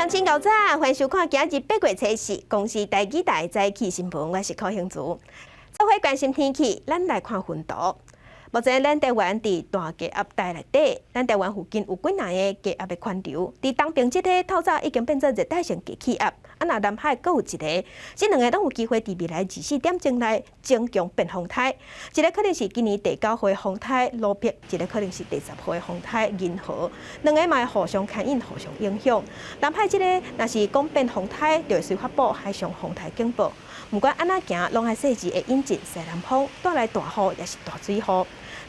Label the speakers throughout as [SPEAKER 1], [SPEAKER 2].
[SPEAKER 1] 請𠢕早，歡迎收看今日8月初四公視台語台早起新聞，我是柯興竹。做伙關心天氣，咱來看雲圖。目前咱台灣佇大低壓帶內底，咱台灣附近有幾若个低壓的環流。佇東爿這个透早已經變做熱帶性低氣壓，啊，若南海閣有一个，這兩个攏有機會佇未來24點鐘內增強變風颱。一个可能是今年第九號的風颱盧碧，一个可能是第10號的風颱銀河，兩个嘛會互相牽引、互相影響。南海這个若是講變風颱，就會隨發布海上風颱警報。毋管按怎行，攏愛細緻會引進西南風，帶來大雨，抑是大水雨。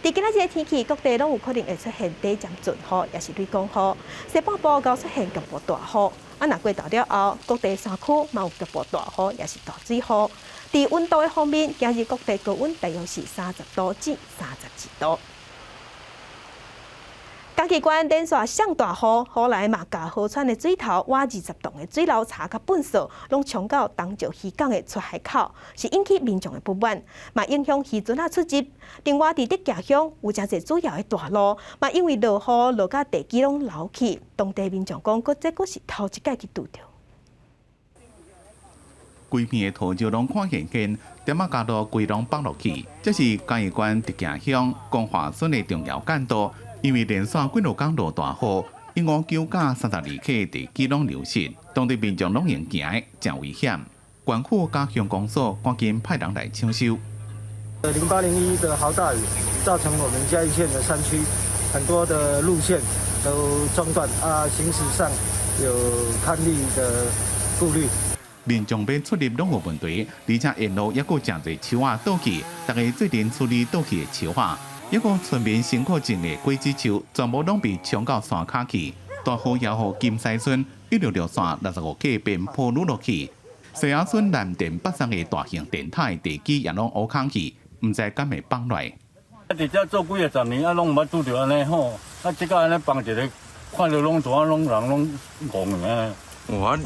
[SPEAKER 1] 佇今仔日的天氣，各地攏有可能會出現短暫陣雨，抑是雷公雨。西半部會出現局部大雨。啊，若過晝了後，各地山區嘛有局部大雨，抑是大水雨。佇溫度的方面，今日各地高溫大約是30度至32度。嘉義縣連續上大雨，雨來嘛共河川的水頭挖20棟的水流槽佮糞掃，攏沖到東石漁港的出海口，是引起民眾的不滿，嘛影響漁船仔出入。另外，佇竹崎鄉有誠濟主要的大路，嘛因為落雨落甲地基攏流去，當地民眾講，閣這閣是頭一擺去拄著。
[SPEAKER 2] 規片的土石攏看現現，點仔加路規攏崩落去。這是嘉義縣竹崎鄉光華村的重要幹道。因為連續幾落工落大雨，15九甲32克地基攏流失，當地民眾攏用行的，誠危險。縣府佮鄉公所趕緊派人來搶修。
[SPEAKER 3] 0801的豪大雨，造成我們嘉義縣的山區很多的路線都中斷啊，行駛上有堪慮的顧慮。
[SPEAKER 2] 民眾欲出入攏有問題，而且沿路猶閣誠濟樹仔倒去，逐家做陣處理倒去的樹仔。猶閣村民辛苦種的果子樹，全部攏被沖到山跤去。大雨也予金獅村166線65克邊坡擄落去，西雅村南電北送的大型電塔地基也攏烏空去，毋知敢會崩落來。
[SPEAKER 4] 啊，佇遮做幾啊十年，啊，攏毋捌拄著按呢吼，啊，這個按呢崩一个，看著攏怎啊，攏人攏戇的。啊，阮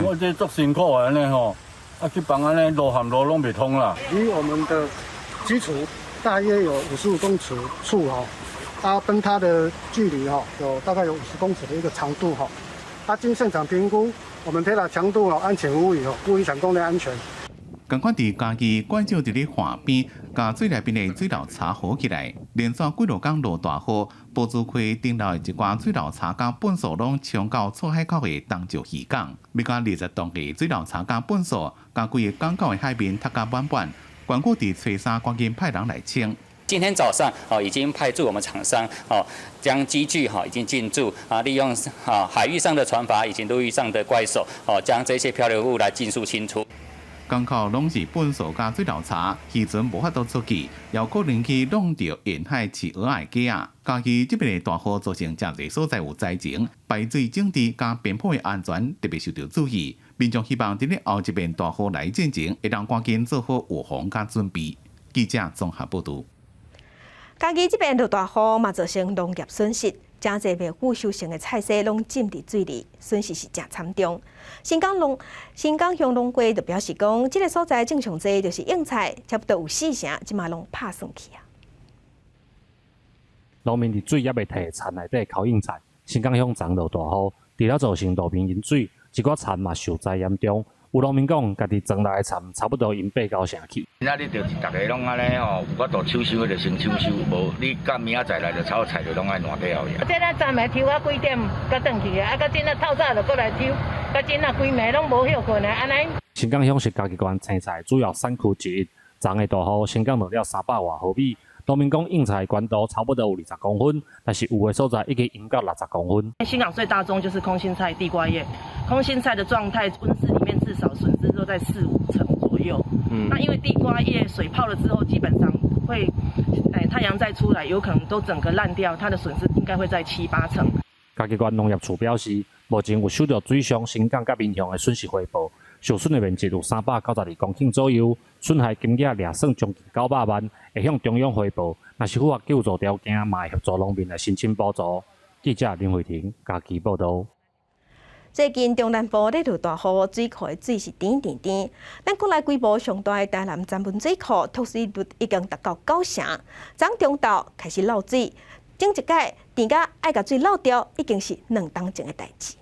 [SPEAKER 4] 我這足辛苦的按呢吼，啊，去幫按呢路和路攏袂通啦。
[SPEAKER 3] 離我們的基礎大約有55公尺處吼，啊，崩塌的距離吼有大概有50公尺的一個長度吼。啊，經現場評估，我們鐵塔強度哦安全無虞哦，不影響供電安全。
[SPEAKER 2] 仝款佇嘉義館長佇咧岸邊，共水內邊的水流槽好起來，連續幾落工落大雨，埔子溪頂樓的一寡水流槽佮糞掃攏沖到出海口的東石漁港，欲共20棟的水流槽佮糞掃，共規个港口的海面塞甲滿滿。縣府佇初三趕緊派人來清。
[SPEAKER 5] 今天早上哦，已經派駐我們廠商哦，將機具哈已經進駐啊，利用啊海域上的船筏以及陸域上的怪手哦，將這些漂流物來盡數清除。
[SPEAKER 2] 港口攏是糞掃佮水流槽，漁船無法度出去，有可能去弄著沿海飼蚵仔的雞仔。嘉義這邊的大雨造成誠濟所在有災情，排水整治佮邊坡的安全特別受著注意。民眾希望佇咧後一遍大雨來進前，會當趕緊做好預防佮準備。記者綜合報導。
[SPEAKER 1] 嘉義這邊落大雨嘛，造成農業損失，誠濟未有收成的菜蔬攏浸佇水裡，損失是誠慘重。新港鄉農會就表示講，這个所在種上濟就是蕹菜，差不多有四成，這馬攏拍算去啊。
[SPEAKER 6] 農民佇水猶未退的田內底摳蕹菜，新港鄉昨落大雨，除了造成路面淹水，一寡田嘛受災嚴重。有農民講，家己莊內的田差不多淹八九成去。
[SPEAKER 7] 今仔日就是逐家攏按呢吼，有法度搶收就先搶收，無你到明仔載來就草菜就攏愛爛掉去。
[SPEAKER 8] 這咱昨暝抽到幾點才轉去啊？啊，到今仔透早就閣來抽，到今仔規暝攏無歇睏的，按呢。
[SPEAKER 6] 新港鄉是嘉義縣生菜主要產區之一，昨的大雨，新港落了300外毫米。農民講，蕹菜懸度差不多有20公分，但是有的所在已經淹到60公分。
[SPEAKER 9] 新港最大宗就是空心菜、地瓜葉。空心菜的狀態，溫室裡面至少損失都在四五成左右。那因為地瓜葉水泡了之後，基本上會，太陽再出來，有可能都整個爛掉，它的損失應該會在七八成。
[SPEAKER 6] 嘉義縣農業處表示，目前有收到水上新港佮民雄的損失回報，受損的面積有392公頃左右，損害金額掠算將近900萬，會向中央回報。若是符合救助條件，嘛會協助農民來申請補助。記者林慧婷嘉義報導。
[SPEAKER 1] 最近中南部咧落大雨，水庫的水是甜甜甜。咱國內規模上大的台南曾文水庫脫水率已經達到九成，昨中晝開始漏水，頂一擺店家愛共水漏掉，已經是2冬前的代誌。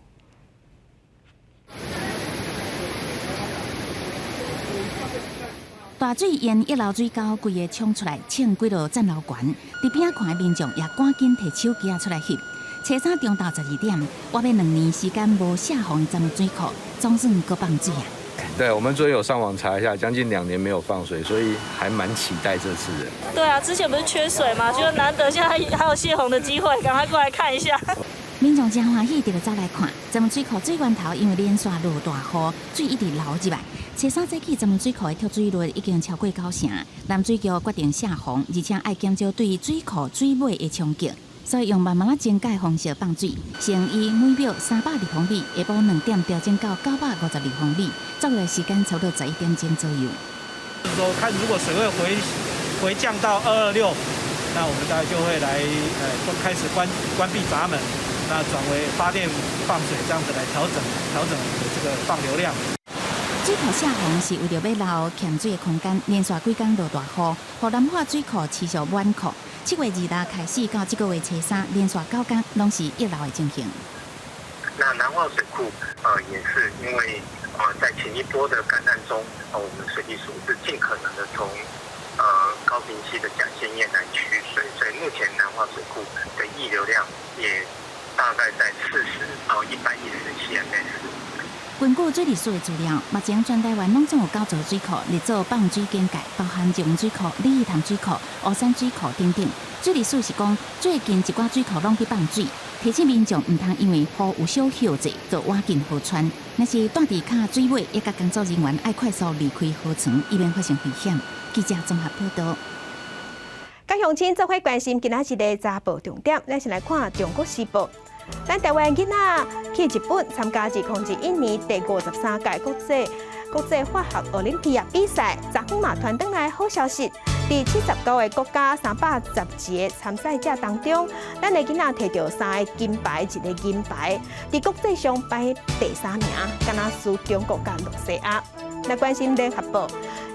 [SPEAKER 10] 大水沿溢流水溝規个衝出來，衝幾落棧樓懸。佇邊仔看的民眾也趕緊提手機仔出來翕。初三中晝12點，倚欲2年時間無泄洪的鏨文水庫，總算閣放水啊！
[SPEAKER 11] 對，我們昨天有上網查一下，將近2年沒有放水，所以還蠻期待這次的。
[SPEAKER 12] 對啊，之前不是缺水嗎？覺得難得現在還有泄洪的機會，趕快過來看一下。
[SPEAKER 10] 民眾真歡喜，直來走來看。鏨文水庫水源頭因為連續落大雨，水一直流入來。初三早起，鏨文水庫的蓄水率已經超過九成。南水局決定泄洪，而且愛減少對水庫水尾的衝擊，所以用慢慢仔增加方式放水，先以每秒300立方米，下晡2點調整到952立方米，作業時間差不多11點鐘左右。
[SPEAKER 13] 就是說，看如果水位回降到226，那我們大概就會來開始關閉閘門，那轉為發電放水，這樣子來調整我們的這個放流量。
[SPEAKER 10] 水庫泄洪是為著欲留蓄水的空間，連續幾工落大雨，予南化水庫持續滿庫。7月26開始到這個月初三，連續9工攏是溢流的情形。
[SPEAKER 14] 那南化水庫也是因為在前一波的乾旱中，我們水利署是盡可能的從高屏溪的甲仙堰來取水，所以目前南化水庫的溢流量也大概在40到117 ms。
[SPEAKER 10] 根據水利署的資料，目前全台灣攏總有九座水庫列做放水警戒，包含鶯水庫、鯉魚潭水庫、烏山水庫等等。水利署是講，最近一寡水庫攏佇放水，提醒民眾毋通因為雨有小歇者就倚近河川。若是蹛佇跤水尾，會佮工作人員愛快速離開河床，以免發生危險。記者綜合報道。
[SPEAKER 1] 佮鄉親做伙關心今仔日的早報重點，咱先來看《中國時報》。咱台灣囡仔去日本參加2021年第53屆國際化學奧林匹亞比賽，昨昏嘛傳轉來好消息。佇79個國家311個參賽者當中，咱的囡仔提著三个金牌，一個銀牌，佇國際上排第三名，敢若輸中國佮露西亞。來關心聯合報，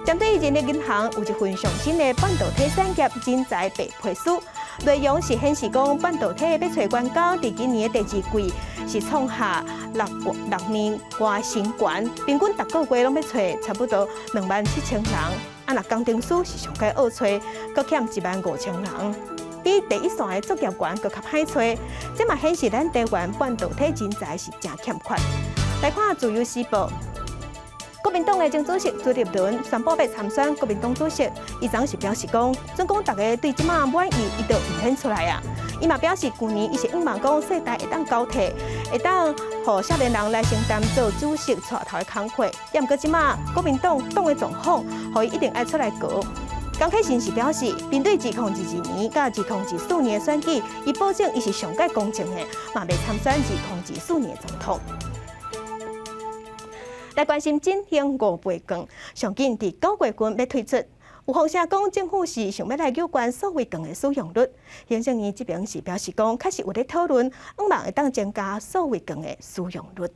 [SPEAKER 1] 針對人力銀行有一份上新的半導體產業人才白皮書，內容是顯示講半導體欲揣員工，佇今年的第二季是創下6年外新高，平均逐個月攏欲揣差不多27,000人。啊，若工程師是上蓋惡揣，閣欠15,000人，比第一線的作業員閣較歹揣。這嘛顯示咱台灣半導體人才是誠欠缺。來看《自由時報》。國民黨的前主席朱立倫宣布欲參選國民黨主席，伊昨是表示講，準講大家對這馬滿意，伊就毋免出來啊。伊嘛表示，舊年伊是向望講世代會當交替，會當予少年人來承擔做主席帶頭的工課。也毋過這馬國民黨黨的狀況，予伊一定愛出來熬。江啟臣是表示，面對2022年佮2024年的選舉，伊保證伊是上蓋公正的，嘛袂參選2024年的總統。來關心振興五倍券，上緊佇9月份欲推出。有風聲講政府是想欲來扭懸數位券的使用率。行政院這邊是表示講，確實有咧討論，向望會當增加數位券的使用率。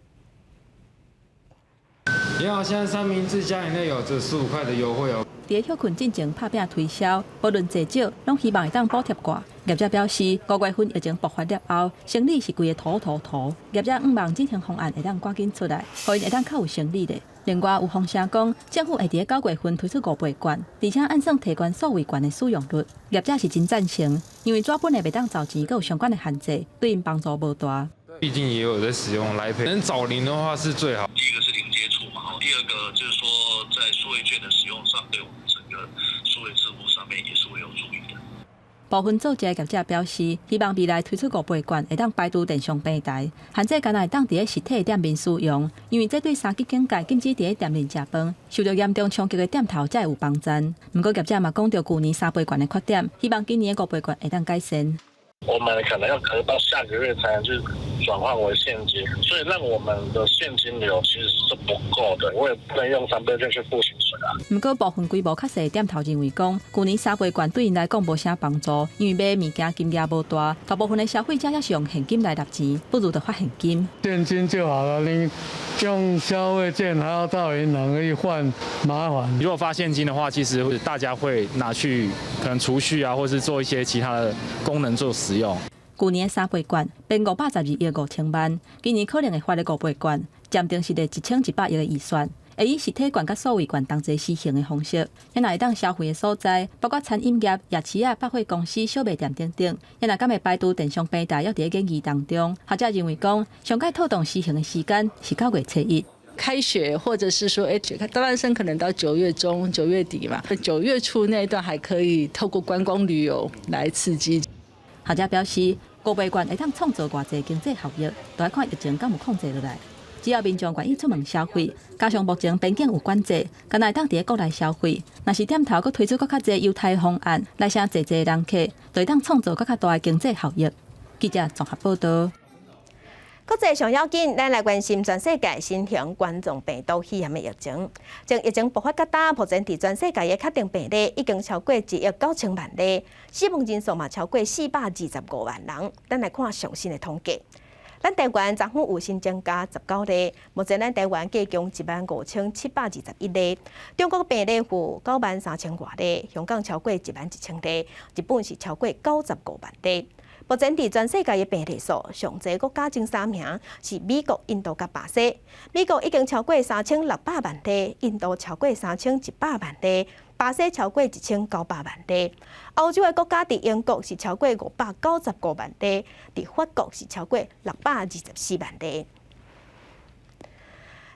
[SPEAKER 15] 你好，現在三明治加飲料有這15塊的優惠哦。
[SPEAKER 16] 佇歇睏進前拍拚推銷，無論濟少，攏希望會當補貼過。業者表示，5月份疫情爆發了後，生理是規个塗塗塗。業者向望振興方案會當趕緊出來，予𪜶會當較有生理咧。另外有風聲講，政府會佇9月份推出五倍券，而且按算提懸數位券的使用率。業者是真贊成，因為紙本的袂當找錢，閣有相關的限制，對𪜶幫助無大。
[SPEAKER 15] 畢竟也有在使用 LINE Pay，能找零的話是最好。
[SPEAKER 17] 第一個是零接觸嘛，第二個就是說在數位券的使用上，對我們整個數位支付上面也是會有助益的。
[SPEAKER 16] 部分做這業者表示，希望未來推出五倍券會當排除電商平台，限制干焦會當佇咧實體店面使用，因為這對三級警戒禁止佇咧店面食飯，受著嚴重衝擊的店頭才會有幫助。毋過業者嘛講著舊年三倍券的缺點，希望今年的五倍券會當改善。
[SPEAKER 17] 我們可能要隔到下個月才能去轉換為現金，所以讓我們的現金流其實是不夠的，我也不能用三倍券去付薪水啊。
[SPEAKER 16] 毋過部分規模較細的店頭認為講，舊年三倍券對𪜶來講無啥幫助，因為買物件金額無大，大部分的消費者也是用現金來納錢，不如就發現金。
[SPEAKER 18] 現金就好了，你用消費券還要到銀行去換，麻煩。
[SPEAKER 19] 如果發現金的話，其實大家會拿去可能儲蓄啊，或是做一些其他的功能做使用。
[SPEAKER 16] 舊年三倍券變512億5千萬，今年可能會發咧五倍券，暫定是咧1100億的預算。會以實體券佮數位券同齊施行的方式。也若會當消費的所在，包括餐飲業、夜市仔、百貨公司、小賣店等等。也若敢會排除電商平台，猶佇咧研議當中。學者認為講，上蓋妥當施行的時間是9月初1。
[SPEAKER 20] 開學，或者是說，誒，大班生可能到9月中、9月底嘛，9月初那一段還可以透過觀光旅遊來刺激。
[SPEAKER 16] 學者表示，五倍券會當創造偌濟經濟效益，都愛看疫情敢有控制落來。只要民眾願意出門消費，加上目前邊境有管制，敢若會當佇咧國內消費。若是店頭閣推出閣較濟優待方案，來吸濟濟人客，就會當創造閣較大的經濟效益。記者綜合報導。
[SPEAKER 1] 國際上要緊，咱來關心全世界新型冠狀病毒肺炎的疫情。從疫情爆發到今，目前佇全世界的確診病例已經超過1億9千萬例，死亡人數嘛超過425萬人。咱來看上新的統計。咱台灣昨昏有新增加19例，目前咱台灣計共15,721例。中國病例有9萬3千外例，香港超過1萬1千例，日本是超過95萬例。目前佇全世界的病例數，上濟國家前三名是美國、印度佮巴西。美國已經超過3600萬例，印度超過3100萬例，巴西超過1900萬例。歐洲的國家佇英國是超過595萬例，佇法國是超過624萬例。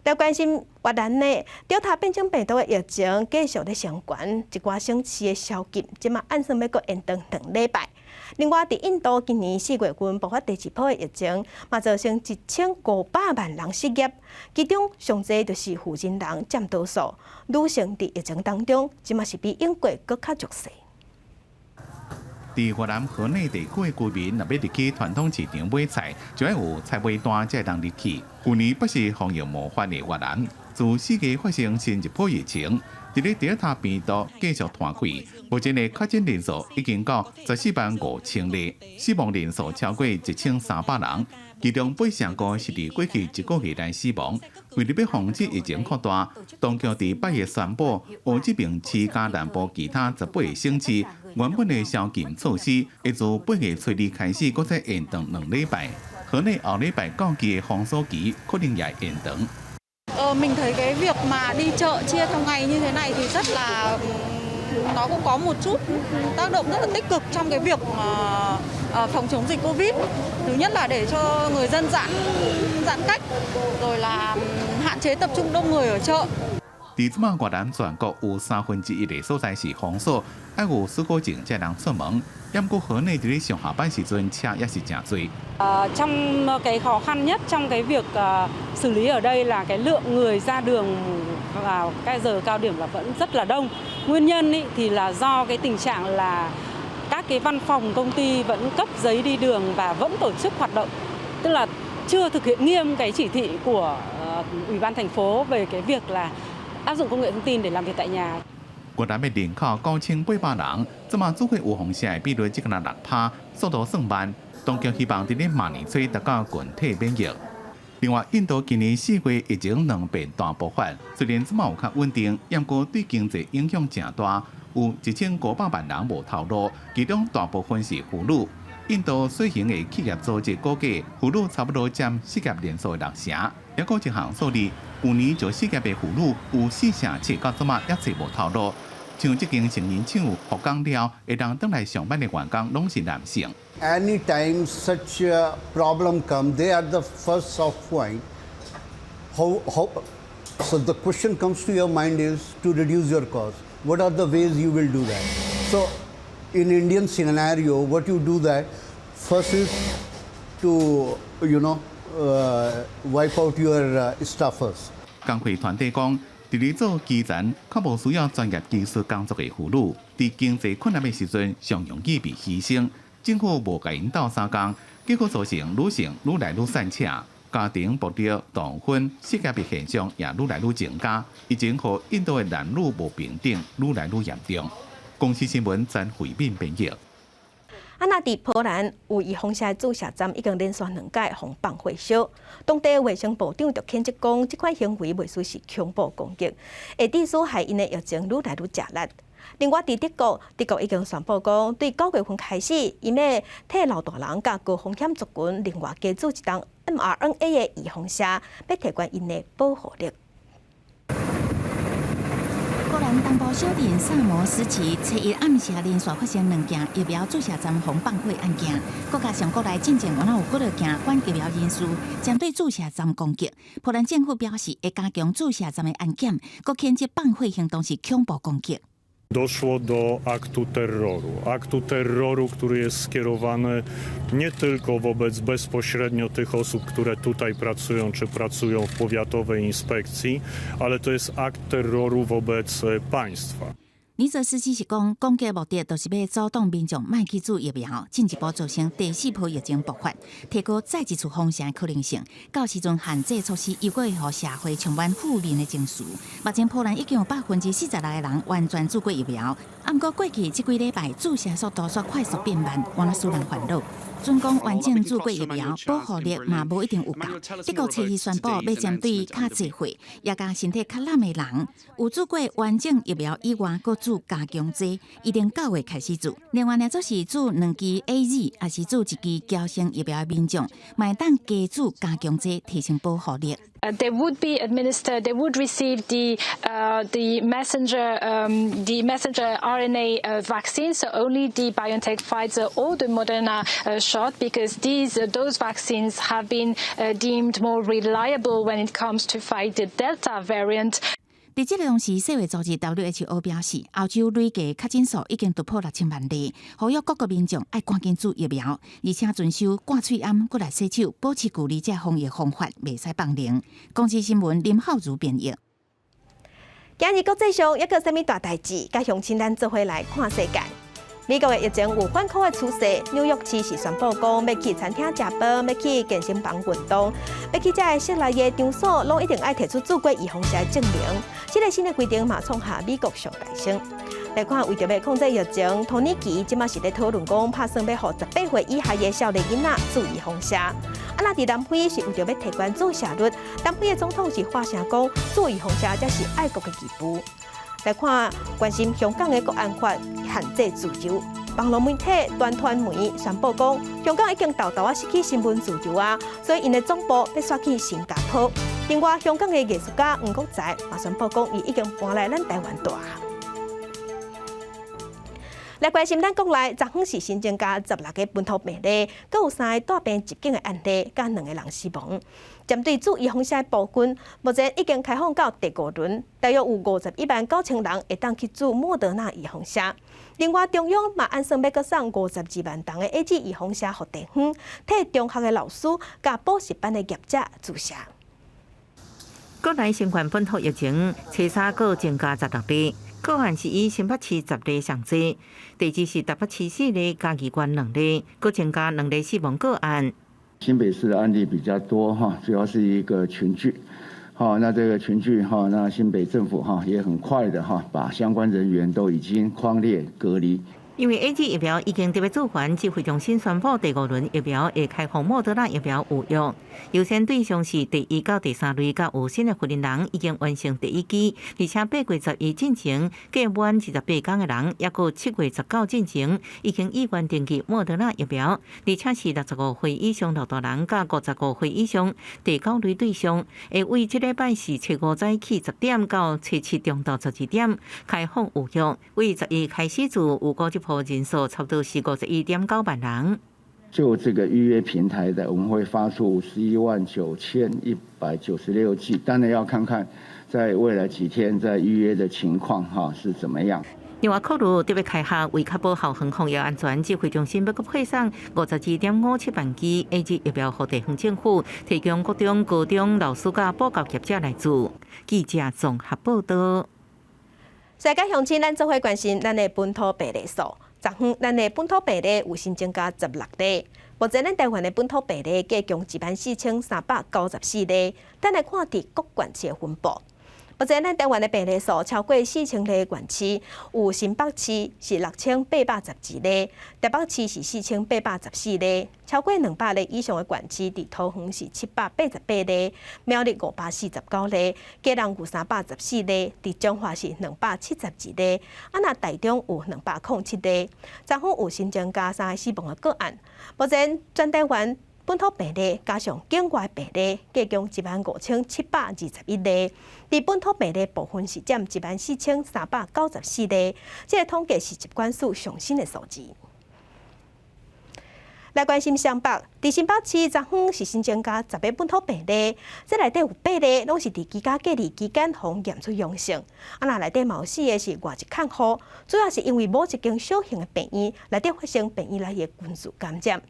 [SPEAKER 1] 來關心越南呢，德爾塔變種病毒的疫情繼續咧升懸，一寡省市的宵禁，這馬按算欲閣延長2禮拜。另外，佇印度今年4月份爆發第二波的疫情，嘛造成1500萬人失業，其中上濟就是婦人人佔多數。女性佇疫情當中，這馬是比英國閣較弱勢。
[SPEAKER 2] 佇越南河內地區的居民，若欲入去傳統市場買菜，就愛有菜尾單才會當入去。舊年不是防疫模範的越南，自4月發生新一波疫情，佇咧德爾塔病毒繼續湠開，目前的確診人數已經到14萬5千例，死亡人數超過1300人，其中8成五是佇過去一個月內死亡。為著欲防止疫情擴大，當局佇8月宣布，胡志明市佮南部其他18個省市原本的宵禁措施，會自8月初2開始，閣再延長2禮拜。河內後禮拜到期的封鎖期，可能也會延長。
[SPEAKER 21] Mình thấy cái việc mà đi chợ chia theo ngày như thế này thì rất là nó cũng có một chút tác động rất là tích cực trong cái việc phòng chống dịch Covid. Thứ nhất là để cho người dân giãn giãn cách, rồi là hạn chế tập trung đông người ở chợ.
[SPEAKER 2] 佇這馬越南全國有1/3的所在是封鎖，愛有許可證才能出門。毋過河內佇咧上下班時陣，車也是誠濟。
[SPEAKER 22] Trong cái khó khăn nhất trong cái việc xử lý ở đây là cái lượng người ra đường vào cái giờ cao điểm là vẫn rất là đông. Nguyên nhân ý, thì là do cái tình trạng là các cái văn phòng công ty vẫn cấp giấy đi đường và vẫn tổ chức hoạt động. Tức là chưa thực hiện nghiêm cái chỉ thị của Ủy ban thành phố về cái việc là áp dụng công nghệ thông tin để làm việc tại nhà.
[SPEAKER 2] 越南的人口9800人，這馬主會有風險的比率只敢若6趴，速度算慢。當局希望佇咧明年初達到群體免疫。另外，印度今年4月疫情兩遍大爆發，雖然這馬有較穩定，毋過對經濟影響誠大，有1500萬人無頭路，其中大部分是婦女。印度小型的企業組織估計，婦女差不多佔失業人數的6成。抑閣一項數字，舊年就失業的婦女有4成7，到這馬猶揣無頭路。像這間成衣廠復工了，會當轉來上班的員工攏是男性。
[SPEAKER 23] Anytime such a problem come, they are the first soft point. How, so the question comes to your mind is to reduce your cost. What are the ways you will do that? So in Indian scenario, what you do that first is to wipe out your staffers.
[SPEAKER 2] 工會團體講，佇咧做基層，較無需要專業技術工作的婦女，佇經濟困難的時陣，上容易被犧牲。政府無共𪜶鬥相共，結果造成女性愈來愈散赤，家庭暴力、童婚、失業的現象也愈來愈增加，已經予印度的男女無平等愈來愈嚴重。公視新聞曾慧敏編譯。
[SPEAKER 1] 啊，若佇波蘭有預防射注射站已經連續兩擺予放火燒，當地衛生部長就譴責講，這款行為袂輸是恐怖攻擊，會致使害𪜶的疫情愈來愈食力。另外，佇德國，德國已經宣布講，對9月份開始，𪜶欲替老大人佮高風險族群另外加注一針 mRNA 的預防射，欲提懸𪜶的保護力。
[SPEAKER 10] 蘭東部小鎮薩摩斯市，初一暗時連續發生兩件疫苗注射站予放火案件。國家上國內進前原來有幾落件反疫苗人士針對注射站攻擊。波蘭政府表示會加強注射站的安檢，閣譴責放火行動是恐怖攻擊。
[SPEAKER 3] Doszło do aktu terroru. Aktu terroru, który jest skierowany nie tylko wobec bezpośrednio tych osób, które tutaj pracują czy pracują w powiatowej inspekcji, ale to jest akt terroru wobec państwa.
[SPEAKER 10] 尼澤斯基是講，攻擊目的就是欲阻擋民眾莫去注疫苗，進一步造成第四波疫情爆發，提高再一次封城的可能性。到時陣限制措施又閣會予社會充滿負面的情緒。目前波蘭已經有46%的人完全注過疫苗，毋過過去這幾禮拜注射速度煞快速變慢，原來使人煩惱。準講完整注過疫苗，保護力嘛無一定有夠。德國初一宣布欲針對較濟歲，也佮身體較懶的人，有注過完整疫苗以外，閣注加強劑，一定9月開始注。另外呢，就是注兩劑 AZ，抑是注一劑嬌生疫苗的民眾，嘛會當加注加強劑，提升保護力。
[SPEAKER 4] They would be administered. They would receive the messenger RNA vaccine. So only the BioNTech Pfizer or the Moderna shot, because those vaccines have been deemed more reliable when it comes to fight the Delta variant.
[SPEAKER 10] 佇這個同時，世衛組織 WHO 表示，歐洲累計確診數已經突破6000萬例，呼籲各國民眾愛趕緊注疫苗，而且遵守掛喙罨、閣來洗手、保持距離這防疫方法，袂使放任。公視新聞林浩如編譯。
[SPEAKER 1] 今日國際上猶閣有啥物大代誌，佮鄉親咱做伙來看世界。美國的疫情有反撲的趨勢，紐約市是宣布講，欲去餐廳食飯，欲去健身房運動，欲去這个室內的場所，攏一定愛提出注過預防針的證明。這个新的規定嘛，創下美國上大聲。來看，為著欲控制疫情，土耳其這馬是咧討論講，拍算欲予18歲以下的少年囡仔注預防針。啊，若佇南非是為著欲提懸注射率，南非的總統是發聲講，注預防針才是愛國的義務。來看關心香港的國安法限制自由，網路媒體端傳媒宣布講，香港已經沓沓仔失去新聞自由啊，所以𪜶的總部欲徙去新加坡。另外，香港的藝術家黃國才嘛宣布講，伊已經搬來咱台灣蹛。來關心咱國內，昨昏是新增加16個本土病例，閣有三个帶病入境的案例，佮兩個人死亡。針對注預防針的部分，目前已經開放到第五輪，大約有51萬9千人會當去注莫德納預防針。另外，中央嘛按算欲閣送52萬筒的 AZ 預防針予地方，替中學的老師佮補習班的業者注射。
[SPEAKER 5] 國內新冠本土疫情，初三閣增加16例，個案是以新北市10例上濟，第二是台北市四例，嘉義縣兩例，閣增加兩例死亡個案。
[SPEAKER 24] 新北市的案例比較多哈，主要是一個群聚，好，那這個群聚哈，那新北政府哈也很快的哈，把相關人員都已經匡列隔離。
[SPEAKER 5] 因為 AZ 疫苗已經特別注環，指揮中心宣布第五輪疫苗會開放莫德納疫苗預約，優先對象是第一到第三類佮有新的懷孕人已經完成第一劑，而且8月11進前屆滿28天的人，抑閣7月19進前已經意願登記莫德納疫苗，而且是65歲以上老大人佮55歲以上第九類對象，會為這禮拜四初五早起10點到初七中晝12點開放預約，為11開始做有估這波人數差不多是51.9萬人。
[SPEAKER 24] 就這個預約平台的，我們會發出51萬9196劑，當然要看看在未來幾天在預約的情況哈是怎麼樣。
[SPEAKER 5] 另外，考慮特別開學，為確保校園防疫安全，指揮中心欲閣配送52.57萬劑 AZ 疫苗，予地方政府提供國中、高中老師佮補教業者來注。記者綜合報道。
[SPEAKER 1] 世界鄉親，咱做伙關心咱的本土病例數。昨昏，咱的本土病例有新增加16例。目前，咱台灣的本土病例計共14,394例。咱來看佇各縣市的分布。目前，咱台灣的病例數超過4000例縣市，有新北市是6812例，台北市是4814例，超過200例以上的縣市，佇桃園是788例，苗栗549例，基隆有314例，佇彰化是272例，啊若台中有207例。昨昏有新增加三个死亡的個案。目前，全台灣本土病例加上境外病例，計共15,721例。佇本土病例部分是佔14,394例，這个統計是疾管署上新的數字。來關心雙北，佇新北市昨昏是新增加10个本土病例，這內底有八例攏是佇居家隔離期間予驗出陽性。啊，若內底嘛有四个是外籍看護，主要是因為某一間小型的病院內底發生病院內的群聚感染。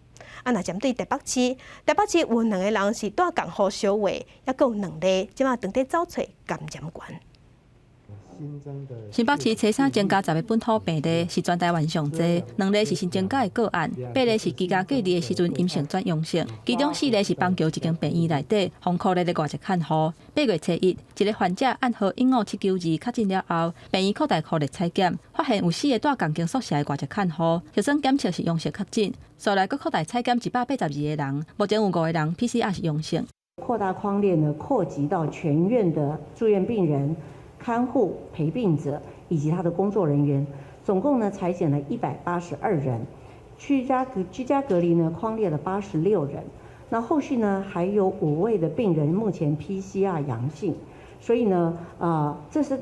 [SPEAKER 1] 啊，若針對台北市，台北市有兩个人是蹛仝戶相話，抑閣有兩例，這馬正佇走揣感染源。
[SPEAKER 16] 新北市初三增加10个本土病例，是全台灣上濟。兩例是新增加的個案，八例是居家隔離的時陣陰性轉陽性，其中四例是板橋一間病院內底予匡列的外籍看護。8月初一，一个患者案號15792確診了後，病院擴大匡列採檢，發現有四个蹛仝間宿舍的外籍看護，核酸檢測是陽性確診，所來閣擴大採檢182個人，目前有五個人 PCR 是陽性。
[SPEAKER 6] 擴大匡列呢，擴及到全院的住院病人、看護、陪病者以及他的工作人員，總共呢採檢了182人，居家隔離呢匡列了86人，那後續呢還有五位的病人目前 PCR 陽性，所以呢，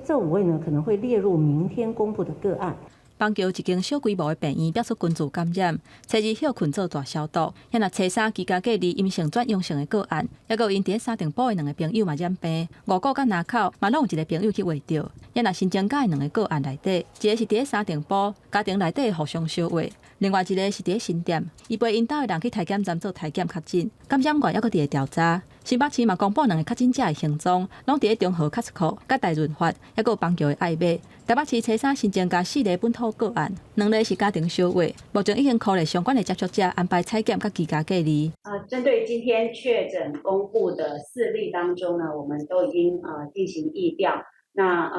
[SPEAKER 6] 這五位呢可能會列入明天公布的個案。
[SPEAKER 16] 板橋一間小規模的病院爆出群聚感染，初二歇睏做大消毒。遐若初三居家隔離陰性轉陽性的個案，抑閣有𪜶佇咧三重埔的兩个朋友嘛染病，五股佮林口嘛攏有一个朋友去穢著。遐若新增加的兩个個案內底，一个是佇咧三重埔家庭內底互相相話，另外一个是佇咧新店，伊陪𪜶兜的人去體檢站做體檢確診，感染源抑閣佇咧調查。新北市嘛公布兩个確診者的行蹤，攏佇咧中和 Costco、佮大潤發，抑閣有板橋的愛瑪。台北市初三新增加四例本土個案，兩例是家庭相話，目前已經匡列相關的接觸者安排採檢佮居家隔離。
[SPEAKER 7] 針對今天確診公布的四例當中呢，我們都已經進行疫調。那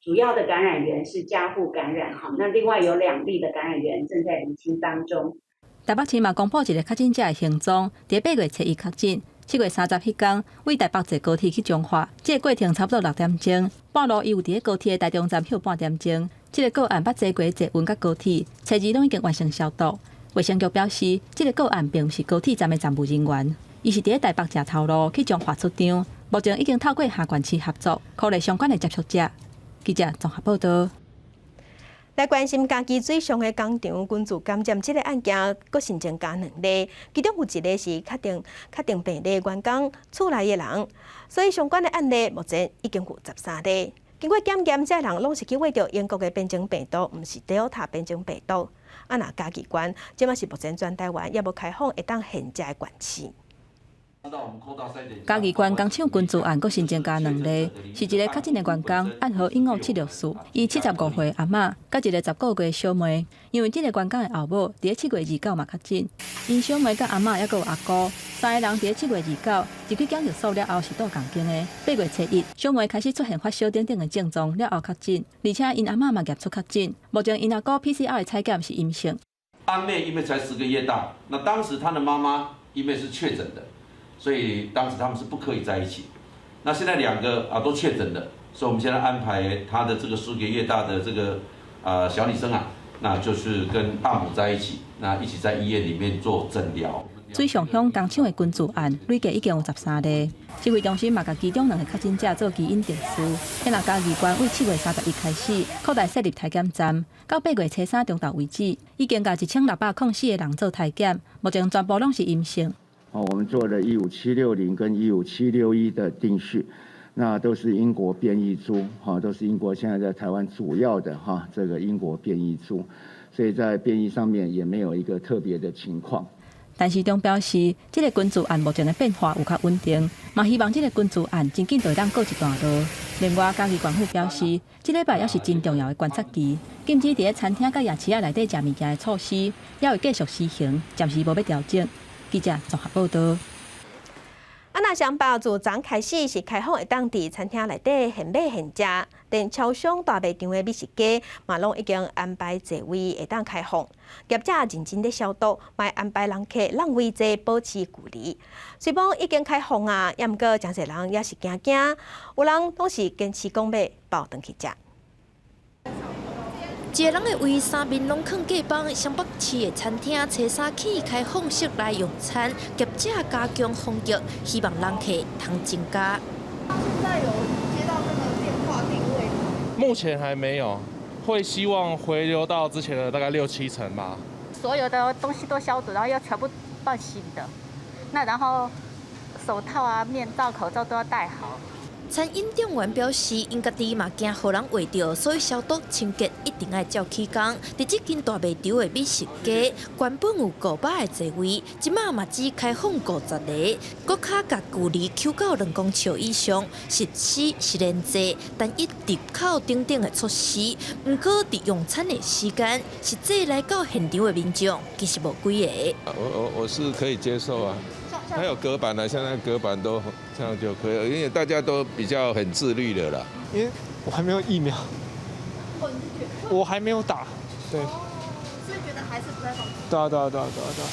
[SPEAKER 7] 主要的感染源是家戶感染哈，那另外有兩例的感染源正在釐清當中。
[SPEAKER 16] 台北市嘛公布一个確診者的行蹤，佇八月初一確診。7月30彼工，對台北坐高鐵去彰化，這个過程差不多六點鐘，半路伊有佇咧高鐵的台中站歇半點鐘。這个個案捌坐過捷運佮高鐵，初二攏已經完成消毒。衛生局表示，這个個案並毋是高鐵站的站務人員，伊是佇咧台北食頭路去彰化出張，目前已經透過下縣市合作，匡列相關的接觸者。記者綜合報道。
[SPEAKER 1] 來關心嘉義水上的工廠群聚感染這个案件，閣新增加兩例，其中有一个是確定病例員工厝內的人，所以相關的案例目前已經有13例。經過檢驗，這个人攏是去穢著英國的變種病毒，毋是 Delta 變種病毒。啊，若嘉義縣這馬是目前全台灣猶無開放會當現食的縣市。
[SPEAKER 16] 嘉義縣工廠群聚案，閣新增加兩例，是一个確診的員工，案號15764，伊75歲阿嬤，佮一个10個月小妹。因為這个員工的後母，佇咧7月29嘛確診，𪜶小妹佮阿嬤抑閣有阿姑，三个人佇咧7月29入去檢疫所了後是蹛仝間的。8月初一，小妹開始出現發燒等等的症狀，了後確診，而且𪜶阿嬤嘛驗出確診，目前𪜶阿姑 PCR 的採檢是陰性。
[SPEAKER 8] 阿妹因為才10個月大，那當時她的媽媽因為是確診的。所以當時他們是不可以在一起。那現在兩個啊都確診了，所以我們現在安排他的這個10個月大的這個啊小女生啊，那就是跟阿母在一起，那一起在醫院裡面做診療。
[SPEAKER 16] 水上鄉工廠的群聚案累計已經有13例，指揮中心嘛共其中兩个確診者做基因定序。遐若嘉義縣對7月31開始擴大設立體檢站，到8月初三中晝為止，已經共1604個人做體檢，目前全部攏是陰性。
[SPEAKER 24] 哦，我們做了15760跟15761的定序，那都是英國變異株，哈，都是英國現在在台灣主要的哈這個英國變異株，所以在變異上面也沒有一個特別的情況。
[SPEAKER 16] 陳時中表示，這个群聚案目前的變化有較穩定，嘛希望這个群聚案真緊就會當告一段落。另外，嘉義縣府表示，這禮拜猶是真重要的觀察期，禁止佇咧餐廳佮夜市仔內底食物件的措施，猶會繼續施行，暫時無欲調整。記者綜合報道。
[SPEAKER 1] 啊，若雙北自昨開始是開放會當佇餐廳內底現買現食，連超商大賣場的美食街嘛攏已經安排座位會當開放，業者認真咧消毒，嘛會安排人客讓位坐，保持距離。雖罔已經開放啊，猶毋過誠濟人猶是驚驚，有人攏是堅持講欲包轉去食。
[SPEAKER 9] 一个人會位三面攏囥隔板，雙北市的餐廳初三起開放室內用餐，業者加強防疫，希望人客通增加。
[SPEAKER 21] 現在有接到那個電話訂位嗎？
[SPEAKER 11] 目前還沒有，會希望回流到之前的大概六七成吧。
[SPEAKER 12] 所有的東西都消毒，然後要全部換新的，那然後手套啊、面罩、口罩都要戴好。
[SPEAKER 9] 餐飲店員表示，𪜶家己嘛驚予人秽著，所以消毒清潔一定愛照起工。佇這間大賣場的美食街，原本有500個座位，這馬嘛只開放50個，閣較共距離扣到2公尺以上，實施實聯制，單一入口等等的措施。毋過佇用餐的時間，實際來到現場的民眾其實無幾个。
[SPEAKER 13] 我是可以接受啊。還有隔板呢，現在隔板都這樣就可以了，因為大家都比較很自律的啦。
[SPEAKER 25] 因為我還沒有疫苗，我還沒有打，對，
[SPEAKER 21] 所以覺得還是不太方便。
[SPEAKER 25] 對啊對啊對啊對啊對啊。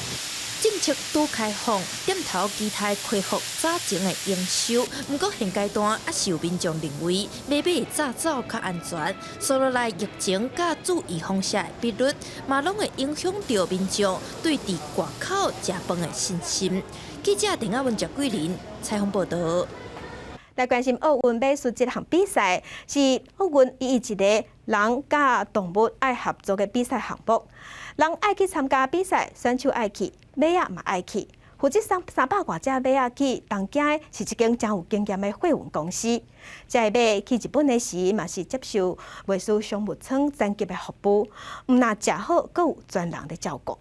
[SPEAKER 9] 政策拄開放，店頭期待恢復早前的營收，毋過現階段猶是有民眾認為買馬紮走較安全。所落來疫情佮注意風險的比率，嘛攏會影響著民眾對佇外口食飯的信心。記者鄧亞文、謝桂林採訪報導。
[SPEAKER 1] 來關心奧運馬術這項比賽，是奧運伊一個人佮動物愛合作的比賽項目。人愛去參加比賽，選手愛去，馬仔嘛愛去。負責送300外隻馬仔去東京的是一間誠有經驗的貨運公司。這个馬去日本的時，嘛是接受袂輸商務艙層級的服務，毋但食好，閣有專人咧照顧。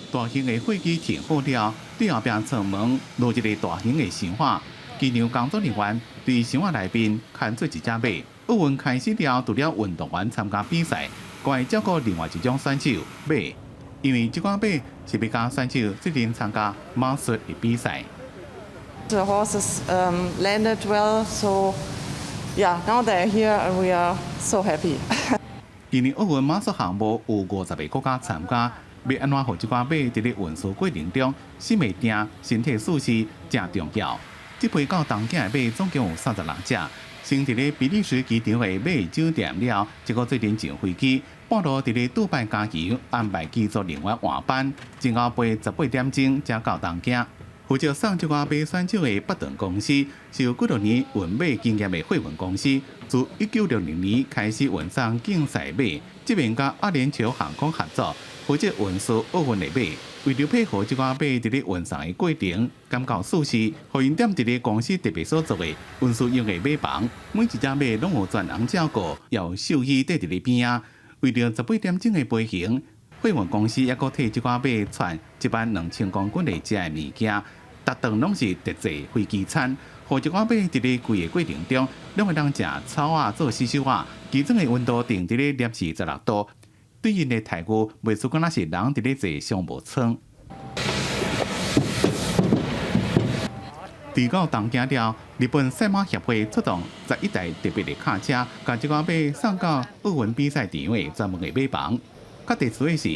[SPEAKER 2] 大型的貨機停好了，對後壁艙門落一个大型的箱仔，機場工作人員對箱仔內面牽出一隻馬。奧運開始了，除了運動員參加比賽，閣會照顧另外一種選手馬，因為這款馬是欲共選手做陣參加馬術的比賽。
[SPEAKER 26] The horses landed well, so yeah, now they're here and we are so happy.
[SPEAKER 2] 今年奧運馬術項目有50個國家參加，欲按怎予這款馬佇咧運輸過程中，心會定、身體素質誠重要。這批到東京的馬總共有36隻。先佇咧比利時機場的馬酒店了，這個做陣上飛機，半路佇咧杜拜加油，安排機組人員換班，前後飛18點鐘才到東京。負責送這寡馬選手的北頓公司，是有幾多年運馬經驗的貨運公司，自1960年開始運送競賽馬，這邊佮阿聯酋航空合作，負責運輸奧運的馬。為著配合這寡馬佇咧運送的過程，感覺舒適，予𪜶踮佇咧公司特別所做的運輸用的馬房，每一隻馬攏有專人照顧，有獸醫綴佇咧邊仔。為著18點鐘的飛行，貨運公司猶閣替這寡馬串1萬2000公斤的食的物件，逐頓攏是特製飛機餐，予這寡馬佇咧規个過程中，攏會當食草仔做死守仔，機艙的溫度定佇咧攝氏16度。對𪜶的待遇，袂輸敢若是人佇咧坐商務艙。佇到東京了，日本賽馬協會出動11台特別的卡車，共這寡馬送到奧運比賽場的專門的馬房。較特殊的是，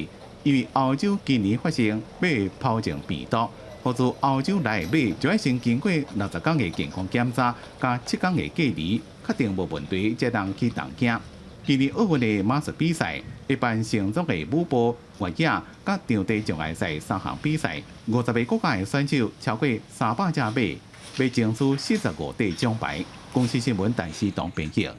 [SPEAKER 2] 因為歐洲今年發生馬疱疹病毒，予自歐洲來的馬就愛先經過60天的健康檢查，佮7天的隔離，確定無問題，才通去東京。今年奧運的馬術比賽，一般乘坐的舞步、越野、佮場地障礙賽三項比賽，50個國家的選手超過300隻馬，欲爭取45塊獎牌。公視新聞陳思東編譯。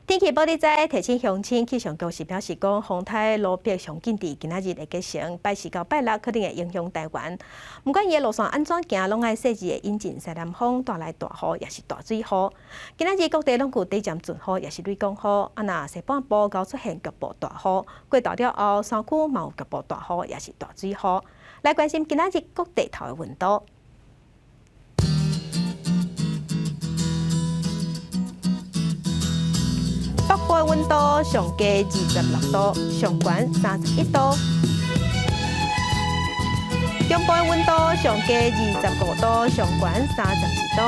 [SPEAKER 1] 天氣報你知，提醒鄉親，氣象局是表示講，風颱盧碧上緊佇今仔日會結成，拜四到拜六可能會影響台灣。毋管伊的路線按怎行，攏愛細緻的引進西南風帶來大雨，抑是大水雨。今仔日各地攏有短暫陣雨，抑是雷公雨。啊，若西半部閣出現局部大雨，過晝了後，山區嘛有局部大雨，抑是大水雨。來關心今仔日各地頭的溫度。北部的溫度上低26度，上懸31度；中部的溫度上低25度，上懸32度；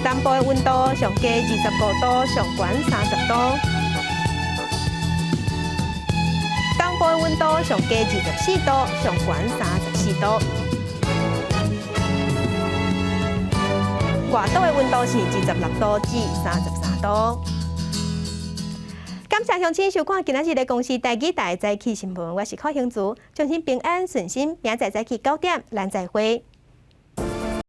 [SPEAKER 1] 南部的溫度上低25度，上懸30度；東部的溫度上低24度，上懸34度。外島的溫度是26度至33度。感謝鄉親收看今仔日的公視台語台早起新聞，我是柯興竹，祝您平安順心，明仔載早起9點，咱再會。